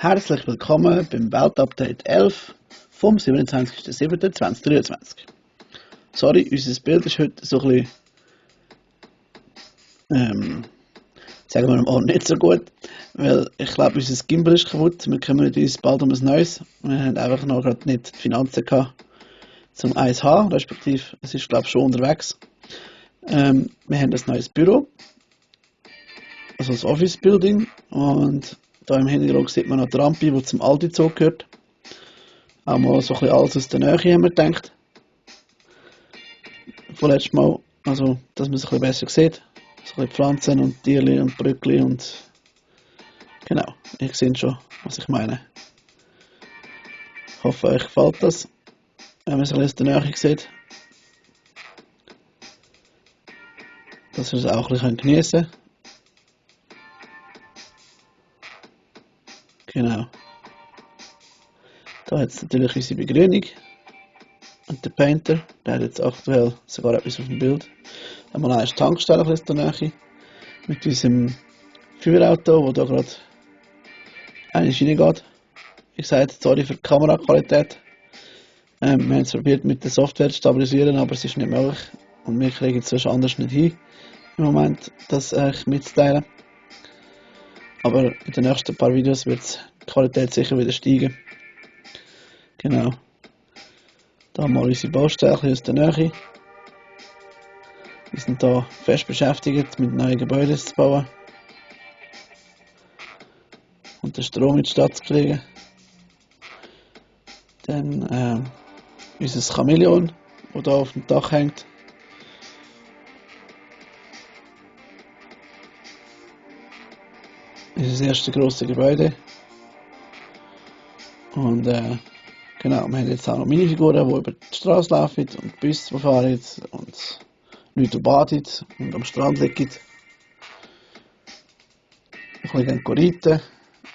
Herzlich willkommen beim Weltupdate 11 vom 27.07.2023. Sorry, unser Bild ist heute so ein bisschen, sagen wir mal, nicht so gut, weil ich glaube, unser Gimbal ist kaputt. Wir kümmern uns bald um ein neues. Wir haben einfach noch gerade nicht die Finanzen gehabt zum eins zu haben, respektive es ist, glaube ich, schon unterwegs. Wir haben ein neues Büro, also das Office Building, und da im Hintergrund sieht man noch die Rampe, die zum Aldi Zoo gehört. Auch mal so ein bisschen alles aus der Nähe haben wir gedacht. Vorletztes Mal, also, dass man es ein bisschen besser sieht. So ein bisschen Pflanzen und Tierchen und Brückli und... Genau, ihr seht schon, was ich meine. Ich hoffe, euch gefällt das, wenn man es ein bisschen aus der Nähe sieht. Dass ihr es auch ein bisschen geniessen könnt. Genau. Da hat es natürlich unsere Begrünung. Und der Painter, der hat jetzt aktuell sogar etwas auf dem Bild. Einmal eine Tankstelle aus der Nähe. Mit unserem Feuerauto, wo da gerade eigentlich reingeht. Ich sage jetzt sorry für die Kameraqualität. Wir haben es probiert mit der Software zu stabilisieren, aber es ist nicht möglich. Und wir kriegen es sonst anders nicht hin, im Moment das mitzuteilen. Aber in den nächsten paar Videos wird die Qualität sicher wieder steigen. Genau. Da mal unsere Baustelle aus der Nähe. Wir sind hier fest beschäftigt, mit neuen Gebäuden zu bauen. Und den Strom in die Stadt zu kriegen. Dann unser Chamäleon, das hier auf dem Dach hängt. Unser erstes grosses Gebäude. Und genau, wir haben jetzt auch noch Minifiguren, die über die Straße laufen und Busse, die fahren und Leute baden und am Strand liegen. Ein bisschen reiten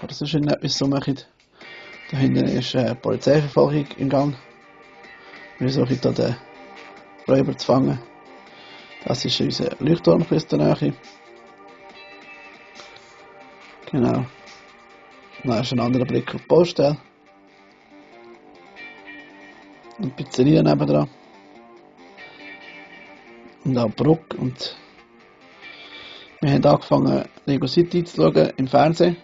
oder sonst etwas so machen. Da hinten ist eine Polizeiverfolgung im Gang. Wir versuchen hier den Räuber zu fangen. Das ist unser Leuchtturm aus der Nähe. Genau. Dann ist ein anderer Blick auf die Baustelle. Und die Pizzeria nebendran. Und auch die Brücke. Und wir haben angefangen, Lego City zu schauen im Fernsehen.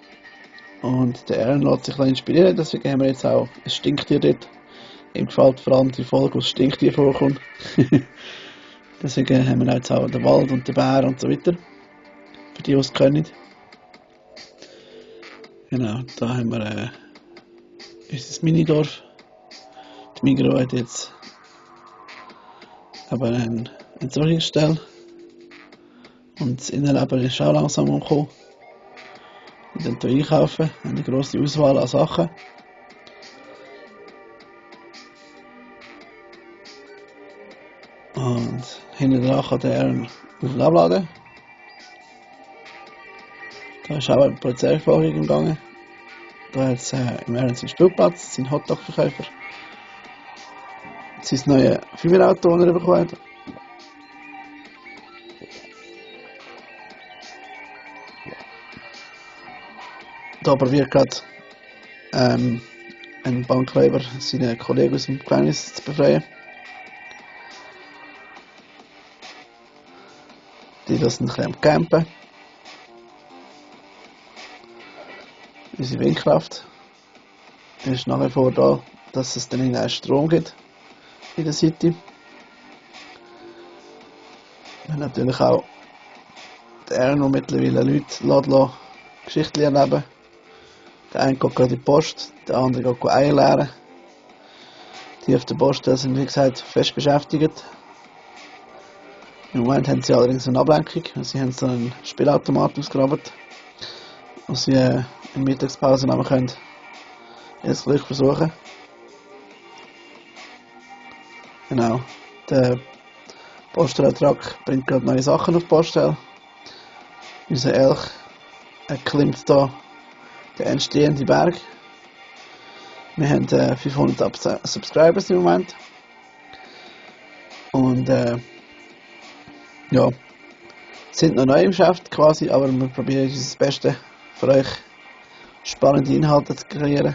Und der Aaron lässt sich inspirieren, deswegen haben wir jetzt auch ein Stinktier dort. Ihm gefällt vor allem die Folge, wo das Stinktier vorkommt. Deswegen haben wir jetzt auch den Wald und den Bär und so weiter. Für die, die es können. Genau, da haben wir unser Minidorf. Die Migros hat jetzt aber eine Entsorgungsstelle. Und das Innenleben ist auch langsam umgekommen. Wir dann hier einkaufen, haben eine grosse Auswahl an Sachen. Und hinten dran kann der Aaron auf und abladen. Da ist auch eine Polizeiverfolgung im Gange. Da hat es im Aaron seinen Spielplatz, seinen Hotdog-Verkäufer. Sein neues Feuerauto, das er bekommen hat. Da probiert gerade ein Bankräuber seinen Kollegen aus dem Gefängnis zu befreien. Die lassen ein bisschen am Campen. Unsere Windkraft ist nach wie vor da, dass es dann einen Strom gibt in der City. Wir haben natürlich auch den Aaron, der mittlerweile Leute lässt, Geschichten erleben. Der eine geht gerade in die Post, der andere geht Eier leeren. Die auf der Baustelle sind, wie gesagt, fest beschäftigt. Im Moment haben sie allerdings eine Ablenkung. Sie haben so einen Spielautomat ausgegraben, wo sie in der Mittagspause nehmen können. Jetzt gleich versuchen. Genau. Der Postelltruck bringt gerade neue Sachen auf die Poststelle. Unser Elch erklimmt hier den entstehenden Berg. Wir haben 500 Subscribers im Moment. Und ja, sind noch neu im Geschäft quasi, aber wir probieren unser Bestes für euch spannende Inhalte zu kreieren.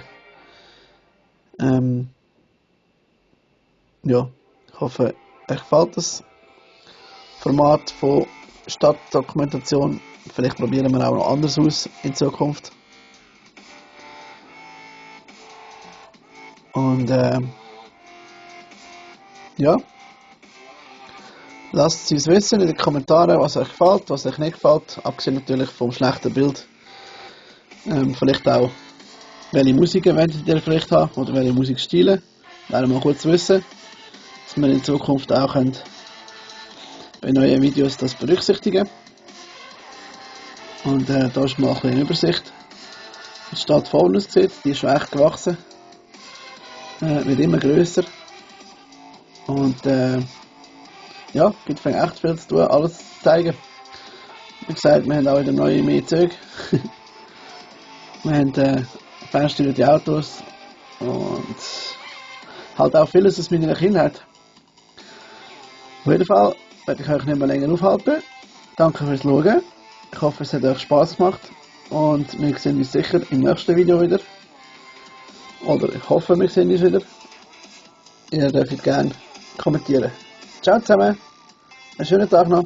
Ja, ich hoffe, euch gefällt das Format von Stadtdokumentation. Vielleicht probieren wir auch noch anders aus in Zukunft. Und ja, lasst es uns wissen in den Kommentaren, was euch gefällt, was euch nicht gefällt. Abgesehen natürlich vom schlechten Bild. Vielleicht auch, welche Musiken wollt ihr vielleicht haben oder welche Musikstile. Wäre mal gut zu wissen, dass wir in Zukunft auch bei neuen Videos das berücksichtigen. Und da ist mal ein bisschen eine Übersicht, wie die Stadt vorne aussieht. Die ist schon echt gewachsen, wird immer grösser. Und ja, es gibt echt viel zu tun, alles zu zeigen. Wie gesagt, wir haben auch wieder neue mehr Züge. Wir haben Fenster über die Autos und halt auch vieles aus meiner Kindheit. Auf jeden Fall werde ich euch nicht mehr länger aufhalten. Danke fürs Schauen. Ich hoffe, es hat euch Spass gemacht und wir sehen uns sicher im nächsten Video wieder. Oder ich hoffe, wir sehen uns wieder. Ihr dürft gerne kommentieren. Ciao zusammen, einen schönen Tag noch.